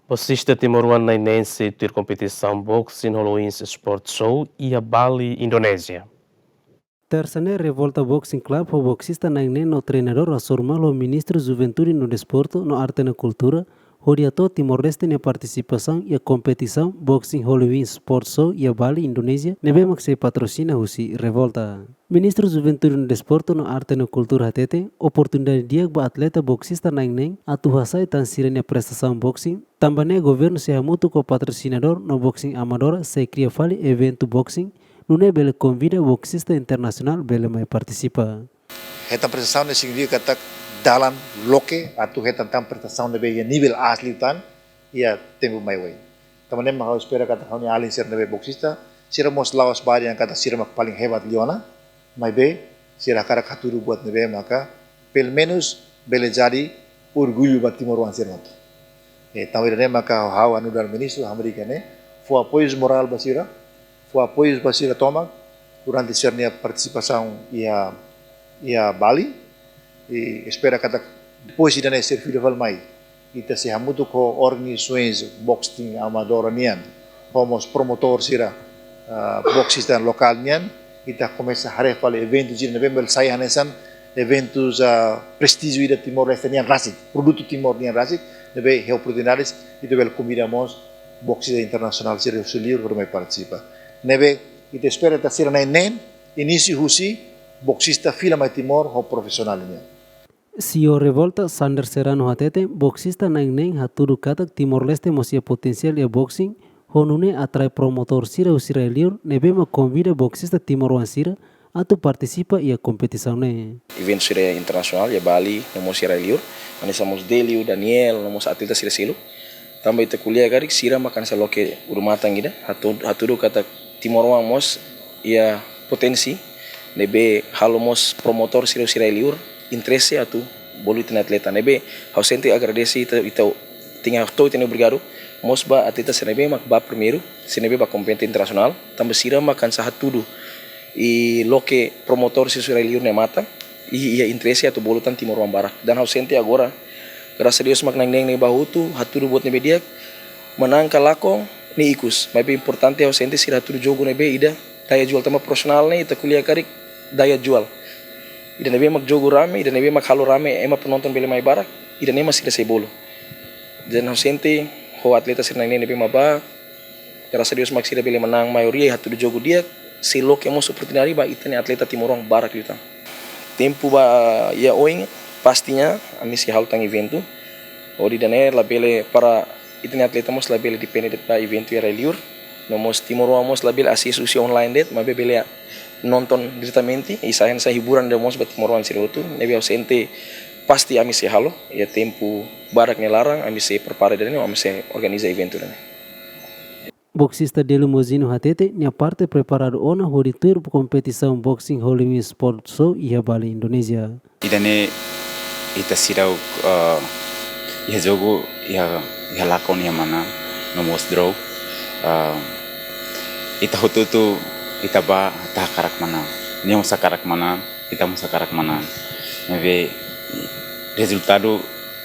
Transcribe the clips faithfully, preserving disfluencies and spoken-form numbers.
Boksista timoroan na'in-neen sei tuir kompetisaun Boxing Halloween Sport Show iha Bali, Indonézia. Tersa ne'e Revolta Boxing Club ho boksista na'in-neen no treinadór hasoru malu ho Ministru Juventude no Desportu no Arte no Kultura, hodi hato'o Timor-Leste nia partisipasaun iha kompetisaun Boxing Halloween Sport Show iha Bali, Indonézia, ne'ebé mak sei patrosina husi Revolta. Ministru Juventude no Desportu no Arte no Kultura hatete, oportunidade di'ak ba atleta boksista na'in-neen atu hasa'e tan sira-nia prestasaun boxing, tanba ne'e governu sei hamutuk ho patrosinadór no boxing amadora sei kria fali eventu boxing, nune'e bele konvida boksista internasionál bele mai partisipa. Hetan prestasaun ne'e signifika katak dalan loke atu hetan tan prestasaun ne'ebé iha nivel aas liután iha tempu mai oin. Tanba ne'e mak ha'u espera katak ha'u-nia alin sira ne'ebé boksista, sira mós la'ós ba dehan katak sira mak paling hebat liu ona, maibé sira hakarak hatudu buat ne'ebé maka pelumenus bele jadi orgullu ba timoroan sira hotu. Eh, tanba ida-ne'e maka ha'u hanoin ba ministru, hamriik ne'e, fó apoiu morál ba sira, fó apoiu ba sira tomak durante sira-nia partisipasaun iha, iha Bali, i espera katak depois ida-ne'e sira fila fali mai, ita sei hamutuk ho organizasoens boxing amadora nian, ho mós promotór sira, ah, boksista lokál nian, ita komesa haree fali eventu sira ne'ebé bele sai hanesan eventu, ah, prestíjiu ida Timor-Leste nian rasik, produtu Timor nian rasik, ne'ebé iha oportunidades ita bele konvida mós boksista internasionál sira husi liur hodi mai partisipa. Ne'ebé ita espera katak sira na'in-neen inísiu husi boksista fila mai Timor ho profisionál nian. CEO Revolta, Sander Serrano hatete, boksista na'in-neen hatudu katak Timor-Leste mós iha potensiál iha boxing, ho nune'e atrai promotór sira husi rai-liur, ne'ebé mak konvida boksista timoroan sira atu partisipa iha kompetisaun ne'e. Eventu sira internasionál iha Bali, no mós iha rai-liur, hanesan mós Delio, Daniel, no mós atleta sira seluk. Tanba ita ko'alia karik sira mak hanesan loke ulun matan ida, hatu-, hatudu katak timoroan mós iha potensi, ne'ebé halo mós promotór sira husi rai-liur interese atu bolu ita-nia atleta. Ne'ebé ha'u sente agradese ita, ita tenke hato'o ita-nia obrigadu mós ba atleta sira ne'ebé mak bá primeiru, sira ne'ebé bá kompete internasionál, tanba sira mak hanesan hatudu i loke promotór sira husi rai-liur nia matan, i iha interese atu bolu tan timoroan barak. Dan ha'u sente agora, grasas a Deus mak na'in-neen ne'e bá hotu, hatudu buat ne'ebé di'ak, manán ka lakon, ne'e ikus. Maibé importante ha'u sente sira hatudu jogu ne'ebé ida daya jual, tanba profisionál ne'e ita ko'alia karik daya jual. Ida ne'ebé mak jogu rame, ida ne'ebé mak halo rame, ema penonton bele mai barak, ida-ne'e mak sira sei bolu. Dan ha'u sente ho atleta sira na'in-neen ne'ebé mak bá, grasas a Deus mak sira bele manán maioria, hatudu jogu di'ak, sei loke mós oportunidade ba ita-nia atleta timoroan barak liután. Tempu ba iha oin, pastinya ami sei halo tan eventu. Hodi ida-ne'e labele para ita-nia atleta mós labele depende de'it ba eventu iha rai-liur. No mós timoroan mós labele asesu husi online de'it, maibé bele nonton diretamente, i sai hanesan hiburan ida mós ba timoroan sira hotu. Ne'ebé ha'u sente pasti ami sei halo, iha tempu badak nia laran, ami sei prepara ida-ne'e, ami sei organiza eventu ida-ne'e. Boksista Delio Mozino hatete, nia parte preparadu ona hodi tuir kompetisaun Boxing Halloween Sport Show iha Bali, Indonézia. Ida-ne'e ita seidauk, eh, iha jogu, iha, iha lakon iha manán, no mós draw. Eh, ita hotu-hotu, ita bá, ita hakarak manán. Nia mós hakarak manán, ita mós hakarak manán. Ne'ebé rezultadu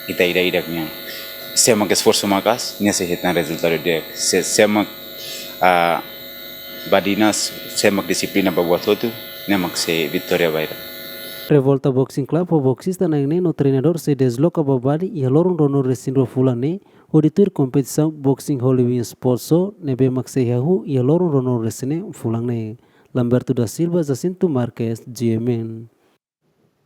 ita ida-idak nian. Sé mak esforsu maka'as, nia sei hetan rezultadu di'ak. Sé, sé mak, ah, badinas, sé mak dixiplina ba buat hotu, ne'e mak sei vitória ba ita. Revolta Boxing Club ho boksista na'in-neen no treinadór sei desloka ba Bali iha loron ruanulu-resin-rua fulan ne'e, hodi tuir kompetisaun Boxing Halloween Sport Show ne'ebé mak sei hahú iha loron ruanulu-resin-neen fulan ne'e. Lamberto da Silva, Jacinto Marques, G M N.